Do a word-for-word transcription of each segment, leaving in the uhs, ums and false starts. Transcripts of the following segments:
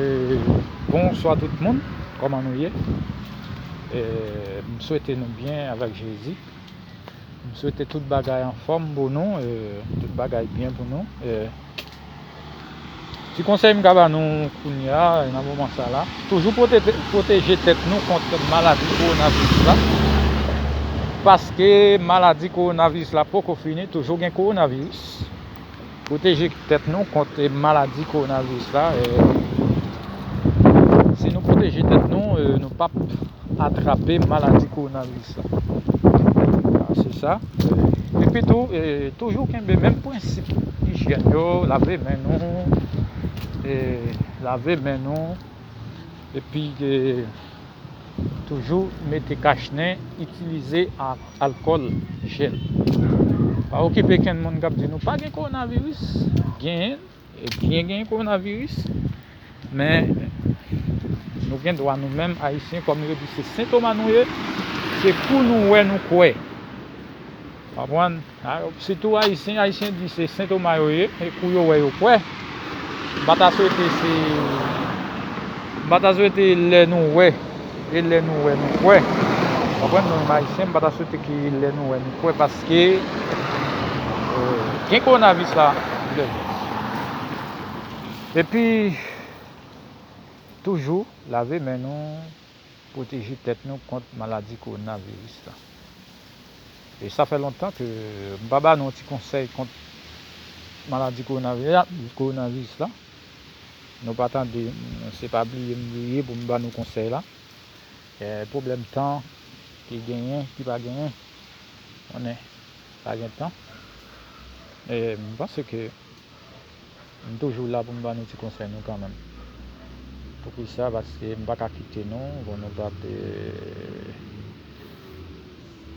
E, bonswa tout moun, kòman nou ye? E, m swete nou byen avèk Jezi. M swete tout bagay anfòm pou nou, e, tout bagay byen pou nou. E, ti konsèy m ka ba nou kounye a, nan moman sa la, toujou pwote-, pwoteje tèt nou kont maladi kowonaviris la. Paske maladi kowonaviris la poko fini, toujou gen kowonaviris. Pwoteje tèt nou kont maladi kowonaviris la. E, si nou pwoteje tèt nou, e, nou p ap atrape maladi kowonaviris la. A, se sa. E, epi tou, e, toujou kenbe menm prensip ijyèn yo, lave men nou, e, lave men nou, epi, e, toujou mete kach nen, itilize a-, alkòl jèl. Pa okipe kenn moun k ap di nou pa gen kowonaviris, genyen, e byen genyen kowonaviris, men nou gen dwa nou menm Ayisyen, kòm yo di se sentoma nou ye, se kou nou wè nou kwè. Konprann? A, sitou Ayisyen, Ayisyen di se sentoma yo ye, e kou yo wè yo kwè. M pa ta swete se, m pa ta swete lè nou wè, e lè nou wè nou kwè. Konprann? Nou menm Ayisyen, m pa ta swete ke lè nou wè nou kwè, paske, e, gen kowonaviris la, lè. Epi, toujou, lave men nou, pwoteje tèt nou kont maladi kowonaviris la. E sa fè lontan ke m pa ba nou ti konsèy kont maladi kowonaviris la, kowonaviris la. Nou pa tande, se pa bliye m bliye pou m ba nou konsèy la. E, pwoblèm tan, ki genyen, ki pa genyen, konnen, pa gen tan. E, m panse ke M toujou la pou m ba nou ti konsèy nou kanmenm. Poukisa? Paske m pa ka kite nou, pou nou pa, e,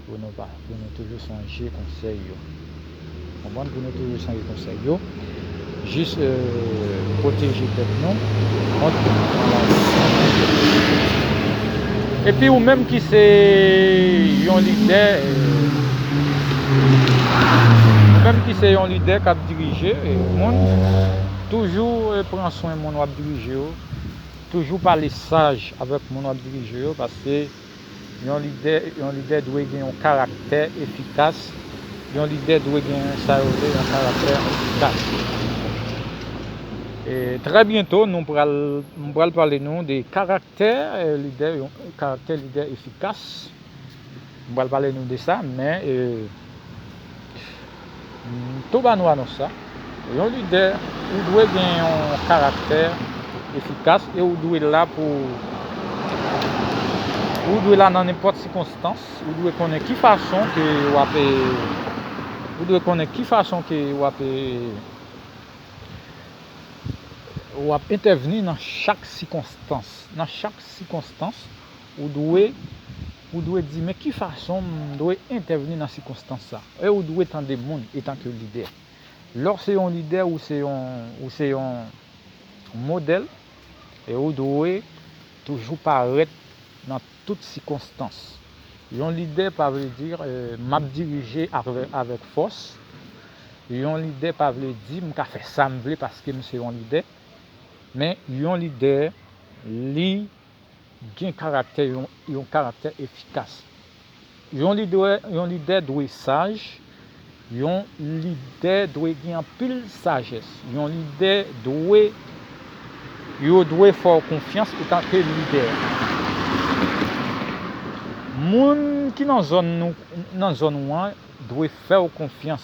pou nou pa, pou nou toujou sonje konsèy yo. Konprann? Pou nou toujou sonje konsèy yo. Jis, e, pwoteje tèt nou kont maladi. Epi ou menm ki se yon lidè, e, ou menm ki se yon lidè k ap dirije, e, moun, toujou, e, pran swen moun w ap dirije yo. Toujou pale saj avèk moun w ap dirije yo, paske yon lidè, yon lidè dwe gen yon karaktè efikas. Yon lidè dwe gen sa yo rele yon karaktè efikas. E trè byento, nou pral, m pral pale nou de karaktè, e, lidè, yon karaktè lidè efikas. M pral pale nou de sa, men, e, m tou ba nou anons sa. Yon lidè, ou dwe gen yon karaktè efikas e ou dwe la pou, ou dwe la nan nenpòt sikonstans. Ou dwe konnen ki fason ke w ap, e, ou dwe konnen ki fason ke w ap, e, w ap entèvni nan chak sikonstans. Nan chak sikonstans, ou dwe, ou dwe di, men ki fason m dwe entèvni nan sikonstans sa? E ou dwe tande moun etanke lidè. Lè w se yon lidè, ou se yon, ou se yon modèl, e ou dwe toujou parèt nan tout sikonstans. Yon lidè pa vle di, e, m ap dirije avè-, avèk fòs. Yon lidè pa vle di m ka fè sa m vle paske m se yon lidè. Men yon lidè, li gen karaktè, yon, yon karaktè efikas. Yon lidè, yon lidè dwe saj, yon lidè dwe gen anpil sajès. Yon lidè dwe, yo dwe fè w konfyans etanke lidè. Moun ki nan zòn nou, nan zòn ou an, dwe fè w konfyans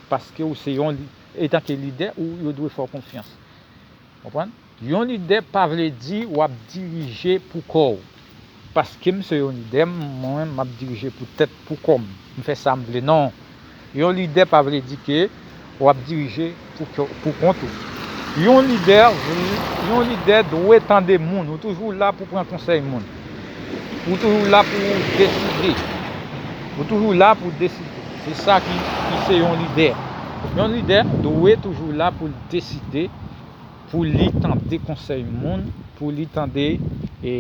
paske ou se yon li-, etanke lidè, ou, yo dwe fè w konfyans. Konprann? Yon lidè pa vle di w ap dirije pou kò w. Paske m se yon lidè, m, mwen, m ap dirije pou tèt, pou kò m. M fè sa m vle. Non. Yon lidè pa vle di ke w ap dirije pou kò, pou kont ou. Yon lidè, yon lidè dwe tande moun. Ou toujou la pou pran konsèy moun. Ou toujou la pou deside. Ou toujou la pou deside. Se sa ki, ki se yon lidè. Yon lidè dwe toujou la pou l deside, pou li tande konsèy moun, pou li tande, e,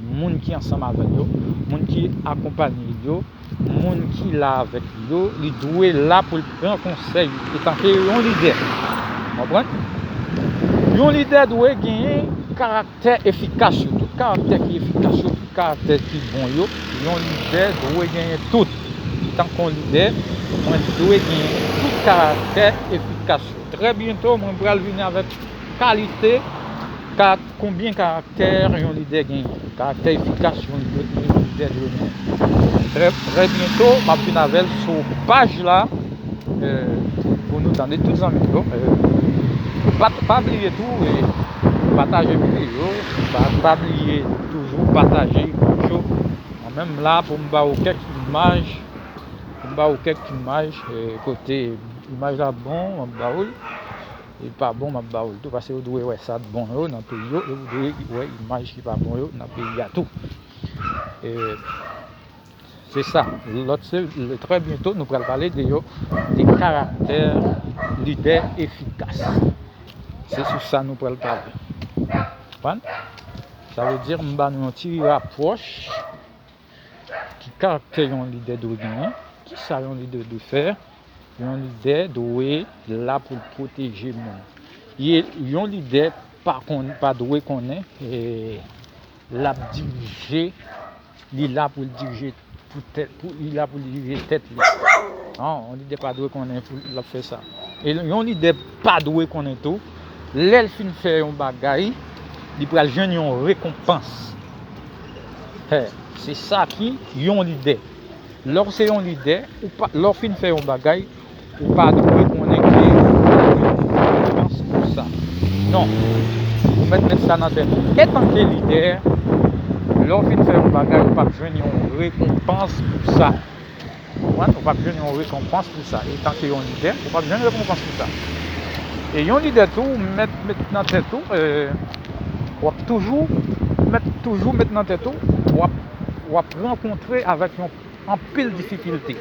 moun ki ansanm avè l yo, moun ki akonpanye l yo, moun ki la avèk li yo. Li dwe la pou l pran konsèy etanke yon lidè. Konprann? Yon lidè dwe genyen karaktè efikas yo. Tout karaktè ki efikas yo, tout karaktè ki bon yo, yon lidè dwe genyen tout. Tankou yon lidè, mwen dwe genyen tout karaktè efikas yo. Trè byento, mwen pral vini avèk kalite, ka, konbyen karaktè yon lidè genyen. Karaktè efikas yon lidè, yon lidè dwe genyen. Trè, trè byento, m ap vin avè l sou paj la, eh, pou nou tande tout zanmi m yo. Eh, pa, pa bliye tou, eh, pataje videyo, pa, pa bliye toujou pataje imaj yo. Mwen menm la, pou m ba ou kèk imaj, pou m ba ou kèk imaj, eh, kote imaj la bon, m ap ba ou l. Li pa bon, m ap ba ou l tou, paske ou dwe wè sa k bon yo nan peyi yo, e ou dwe wè imaj ki pa bon yo nan peyi a tou. E se sa. Lòt se, trè byento, nou pral pale de yo, de karaktè lidè efikas. Se sou sa nou pral pale. Konprann? Sa vle di, m ba nou yon ti rapwòch ki karaktè yon lidè dwe genyen, kisa yon lidè dwe fè, yon lidè dwe la pou l pwoteje moun. Ye, yon lidè pa konn, pa dwe konnen, eh, l ap dirije, li la pou l dirije pou tèt, pou, li la pou l dirije tèt li. Non, yon lidè pa dwe konnen pou l ap fè sa. E yon lidè pa dwe konnen tou, lè l fin fè yon bagay, li pral jwenn yon rekonpans. Hè, se sa ki yon lidè. Lè w se yon lidè, ou pa, lè w fin fè yon bagay, ou pa dwe konnen ke w ap jwenn yon rekonpans pou sa. Non. Ou mèt met sa nan tèt ou. Etanke lidè, lè w fin fè yon bagay, ou p ap jwenn yon rekonpans pou sa. Konprann? Ou p ap jwenn yon rekonpans pou sa. Etanke yon lidè, ou p ap jwenn rekonpans pou sa. E yon lidè tou, ou mèt met nan tèt ou, eh, w ap toujou, mèt toujou met nan tèt ou, w ap, w ap rankontre avèk yon anpil difikilte.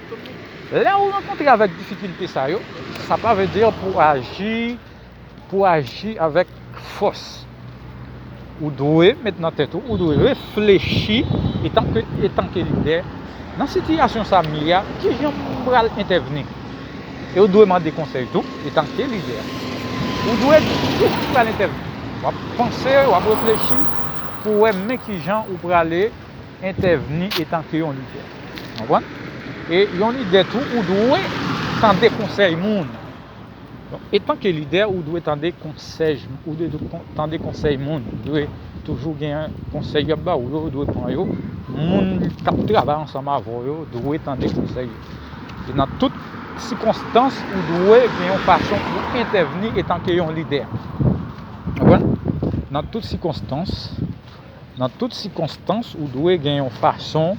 Lè ou rankontre avèk difikilte sa yo, sa pa vle di pou aji, pou aji avèk fòs. Ou dwe met nan tèt ou, ou dwe reflechi etanke, etanke lidè, nan sitiyasyon sa m ye a, kijan m pral entèvni? E ou dwe mande konsèy tou, etanke lidè. Ou dwe, kijan m pral entèvni? W ap panse, w ap reflechi pou wè men kijan ou prale entèvni etanke yon lidè. Konprann? E yon lidè tou, ou dwe tande konsèy moun. Donk, etanke lidè, ou dwe tande konsèy, ou dwe kon-, tande konsèy moun. Ou dwe toujou gen konsèy y ap ba ou yo, ou dwe pran yo. Moun k ap travay ansanm avè w yo dwe tande konsèy yo. E nan tout sikonstans, ou dwe gen yon fason pou entèvni etanke yon lidè. Konprann? Nan tout sikonstans, nan tout sikonstans, ou dwe gen yon fason,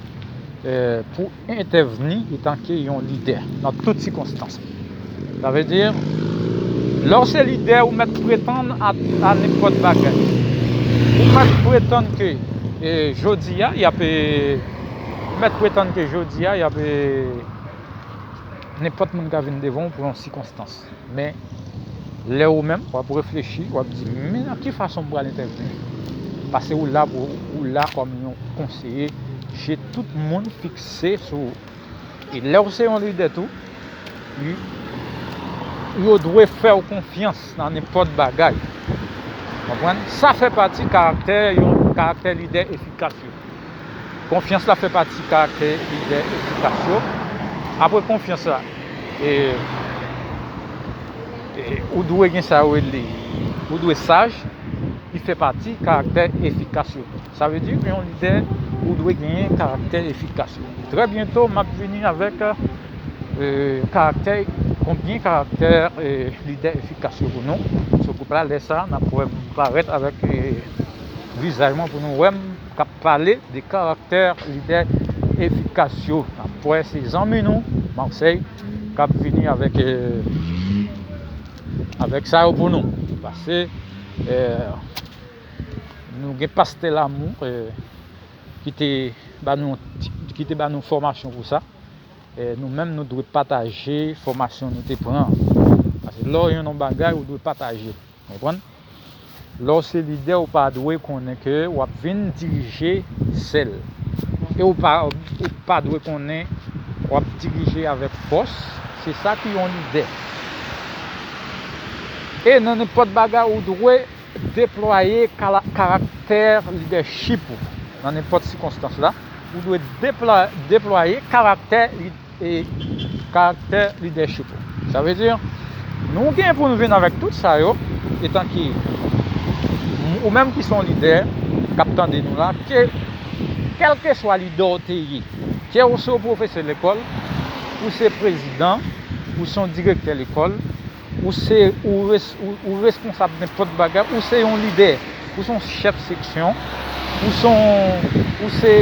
eh, pou entèvni etanke yon lidè. Nan tout sikonstans. Sa vle di, lè w se lidè, ou mèt pretann a, a nenpòt bagay. Ou mèt pretann ke, eh, jodi a, y ap, eh, ou mèt pretann ke jodi a, y ap, eh, nenpòt moun ka vin devan w pou yon sikonstans. Men, lè ou menm, w ap reflechi, w ap di, "Men nan ki fason m pral entèvni?" Paske ou la pou, ou la kòm yon konseye, je tout moun fikse sou ou. E lè ou se yon lidè tou, yo, yo dwe fè w konfyans nan nenpòt bagay. Konprann? Sa fè pati karaktè, yon karaktè lidè efikas yo. Konfyans la fè pati karaktè lidè efikas yo. Apre konfyans la, e, e, ou dwe gen sa yo rele, ou dwe saj, li fè pati karaktè efikas yo. Sa vle di, yon lidè, ou dwe genyen karaktè efikas yo. Trè byento, m ap vini avèk, e, karaktè, konbyen karaktè, e, lidè efikas yo pou nou. Sou gwoup la, lè sa, n ap wè m parèt avèk, e, vizaj mwen pou nou wè m k ap pale de karaktè lidè efikas yo. N ap wè se zanmi nou, Marseille, k ap vini avèk, eh, avèk sa yo pou nou. Paske, eh, nou gen pastè Lamour, eh, ki te ba nou, ki te ba nou fòmasyon pou sa. Eh, nou menm, nou dwe pataje fòmasyon nou te pran. Paske lè w jwenn yon bagay, ou dwe pataje. Konprann? Lè w se lidè, ou pa dwe konnen ke w ap vin dirije sèl. E ou pa, ou pa dwe konnen w ap dirije avèk fòs. Se sa ki yon lidè. E nan nenpòt bagay, ou dwe deplwaye kala- karaktè lidèchip ou nan nenpòt sikonstans la. Ou dwe deplwa- deplwaye karaktè li- e, karaktè lidèchip ou. Sa vle di, nou gen pou nou vin avèk tout sa yo, etan ke ou menm ki se yon lidè k ap tande nou la, ke kèlkeswa lidè w te ye, ke ou se yon pwofesè lekòl, ou se prezidan, ou se yon direktè lekòl, ou se ou, res, ou, ou responsab nenpòt bagay, ou se yon lidè, ou se yon chèf seksyon, ou se yon, ou se,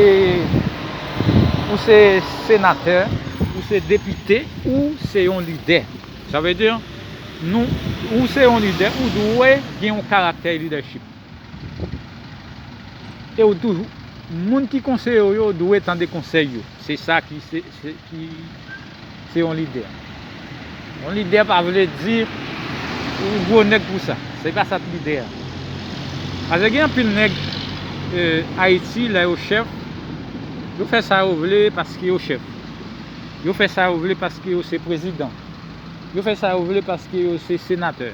ou se senatè, ou se depite, ou se yon lidè. Sa vle di, nou, ou se yon lidè, ou dwe gen yon karaktè lidèchip. E ou toujou, moun ki konseye w yo dwe tande konsèy yo. Se sa ki se, se, ki se yon lidè. Yon lidè pa vle di ou gwo nèg pou sa. Se pa sa k lidè a. Paske gen anpil nèg, e, Ayiti, lè yo chèf, yo fè sa yo vle paske yo chèf. Yo fè sa yo vle paske yo se prezidan. Yo fè sa yo vle paske yo se senatè.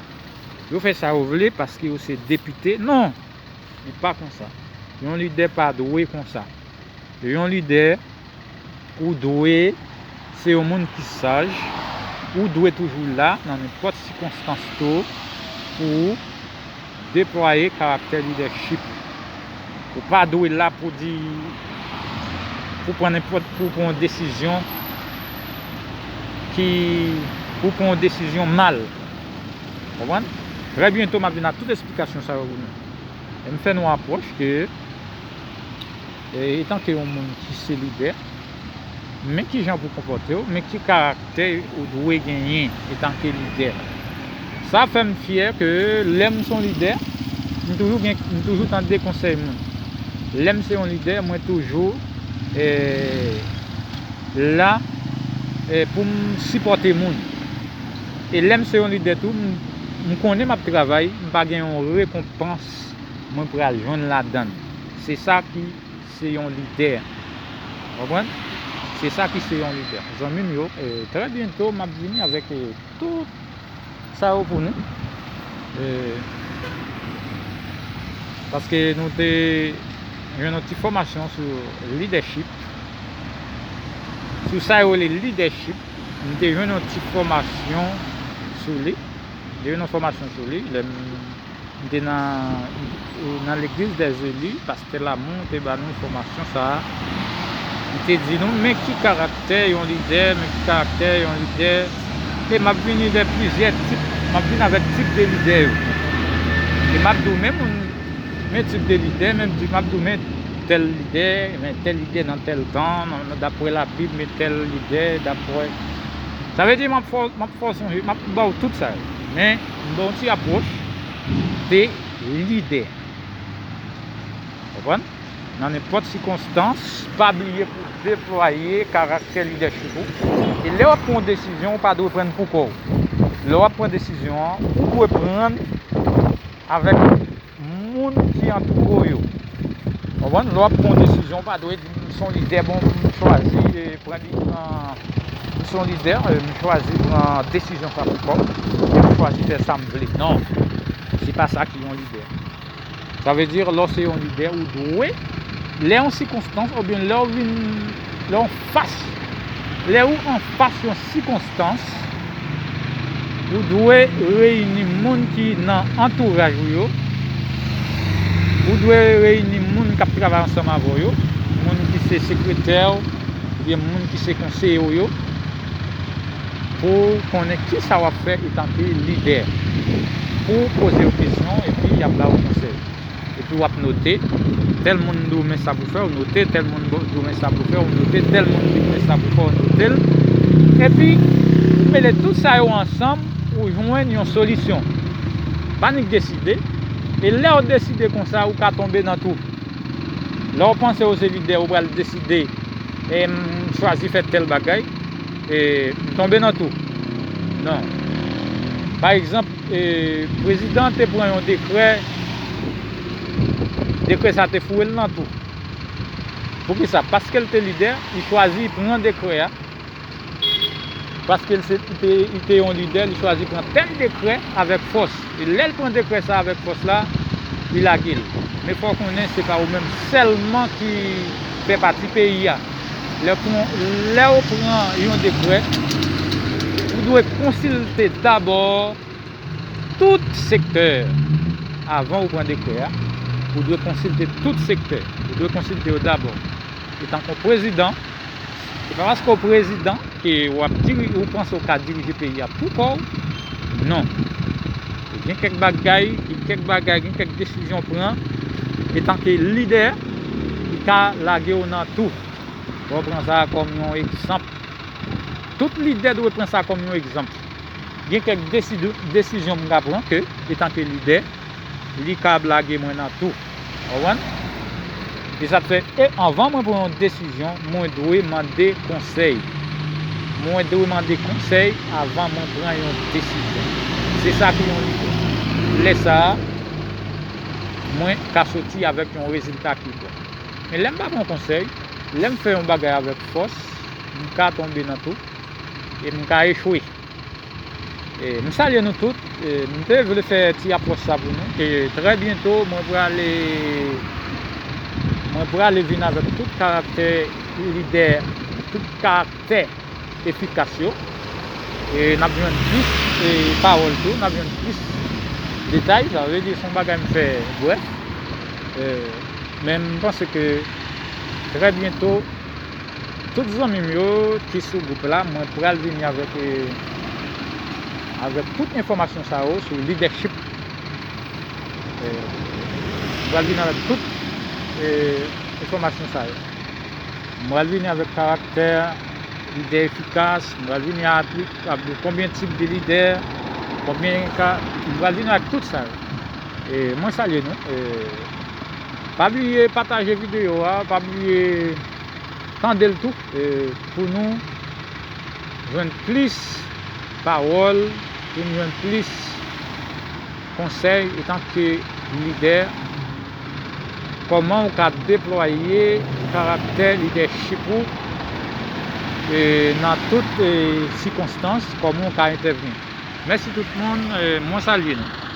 Yo fè sa yo vle paske yo se depite. Non, li pa konsa. Yon lidè pa dwe konsa. Yon lidè, ou dwe se yon moun ki saj, ou dwe toujou la nan nenpòt sikonstans tou pou deplwaye karaktè lidèchip ou. Ou pa dwe la pou di, pou pran nenpòt, pou pran yon desizyon ki, pou pran yon desizyon mal. Konprann? Trè byento, m ap vin ak tout esplikasyon sa yo pou nou. E m fè nou apwòch ke, e, etanke yon moun ki se lidè, men kijan pou konpòte w, men ki karaktè ou dwe genyen etanke lidè. Sa fè m fyè ke lè m se yon lidè, m toujou gen, m toujou tande konsèy moun. Lè m se yon lidè, mwen toujou, e, la, e, pou m sipòte moun. E lè m se yon lidè tou, m, m konnen m ap travay, m pa gen yon rekonpans mwen pral jwenn ladan l. Se sa ki se yon lidè. Konprann? Se sa ki se yon lidè. Zanmi m yo, e, trè byento, m ap vini avèk, e, tout sa yo pou nou. E, paske nou te jwenn yon ti fòmasyon sou lidèchip, sou sa yo rele lidèchip. M te jwenn yon ti fòmasyon sou li. M te jwenn yon fòmasyon sou li. Lè m, m te nan, nan legliz dèzeli, pastè Lamou te ba nou fòmasyon sa a. Li te di nou, men ki karaktè yon lidè, men ki karaktè yon lidè. E m ap vini de plizyè tip, m ap vin avèk tip de lidè yo. E m ap di w, men moun, men tip de lidè, men m ap di w, men tèl lidè, men tèl lidè nan tèl tan, nan, nan, daprè Labib, men tèl lidè, daprè. Sa vle di, m ap fè, m ap fè w sonje, m ap ba w tout sa yo. Men, m ba w yon ti apwòch de lidè. Konprann? Nan nenpòt sikonstans, pa bliye pou deplwaye karaktè lidèchip ou. E lè w ap pran yon desizyon, ou pa dwe pran l pou kò w. Lè w ap pran desizyon an, ou dwe pran l avèk moun ki antoure w yo. Konprann? Lè w ap pran yon desizyon, ou pa dwe di, "M se yon lidè, bon, m chwazi, e, pran li, pran, m se yon lidè, e, m chwazi pran desizyon sa pou kò m, e m chwazi fè sa m vle." Non, se pa sa ki yon lidè. Sa vle di, lè w se yon lidè, ou dwe, lè yon sikonstans, oubyen lè w vin, lè w fas, lè ou anfas yon sikonstans, ou dwe reyini moun ki nan antouraj ou yo, ou dwe reyini moun k ap travay ansanm avè w yo, moun ki se sekretè w, oubyen moun ki se konseye w yo, pou w konnen kisa w ap fè etanke lidè. Pou w poze yo kesyon, epi y ap ba w konsèy. Epi w ap note, tèl moun di w men sa pou fè, w note, tèl moun di w men sa pou fè, w note, tèl moun di w men sa pou fè, w note l. Epi, ou mele tout sa yo ansanm, ou jwenn yon solisyon. Pa nik deside. E lè w deside konsa, ou ka tonbe nan twou. Lè w panse w se lidè, ou pral deside, e m chwazi fè tèl bagay, e m tonbe nan twou. Non. Pa egzanp, e, prezidan an te pran yon dekrè, dekrè sa te foure l nan twou. Poukisa? Paske l te lidè, li chwazi pran dekrè a. Paske l se, li te, li te yon lidè, li chwazi pran tèl dekrè avèk fòs. E lè l pran dekrè sa avèk fòs la, li lage l. Men fò w konnen se pa ou menm sèlman ki fè pati peyi a. Lè w pran, lè w pran yon dekrè, ou dwe konsilte dabò tout sektè. Avan ou pran dekrè a, ou dwe konsilte tout sektè. Ou dwe konsilte yo dabò. Etanke prezidan, se pa paske w prezidan ke w ap diri, ou panse w ka dirije peyi a pou kò w. Non. Gen kèk bagay, gen kèk bagay, gen kèk desizyon w pran etanke lidè, li ka lage w nan tou. Fò w pran sa kòm yon egzanp. Tout lidè dwe pran sa kòm yon egzanp. Gen kèk desi-, desizyon m ka pran ke, etanke lidè, li kab lage mwen nan tou. Ou konprann? E sa k fè, e anvan mwen pran yon desizyon, mwen dwe mande konsèy. Mwen dwe mande konsèy avan mwen pran yon desizyon. Se sa ki yon lidè. Lè sa a, mwen ka soti avèk yon rezilta ki bon. Men lè m pa pran konsèy, lè m fè yon bagay avèk fòs, m ka tonbe nan tou e m ka echwe. E, m salye nou tout. E, m te vle fè ti apwòch sa pou nou. Ke trè byento, mwen prale, mwen prale vin avèk tout karaktè lidè, tout karaktè efikas yo. E n ap jwenn plis, e, pawòl tou, n ap jwenn plis detay. Sa vle di, se yon bagay m fè brèf. E, men m panse ke trè byento, tout zanmi m yo ki sou gwoup la, mwen pral vini avèk, e, avèk tout enfòmasyon sa yo sou lidèchip. E, mwen pral vini avèk tout, e, enfòmasyon sa yo. Mwen pral vini avèk karaktè lidè efikas, mwen pral vini avèk konbyen tip de lidè, konbyen ka, mwen pral vini avèk tout sa yo. E mwen salye nou. E, pa bliye pataje videyo a, pa bliye tande l tou, e, pou nou jwenn plis pawòl, pou nou jwenn plis konsèy etanke lidè, kòman w ka deplwaye karaktè lidèchip ou, e, nan tout, e, sikonstans, kòman w ka entèvni. Mèsi tout moun, e, mwen salye nou.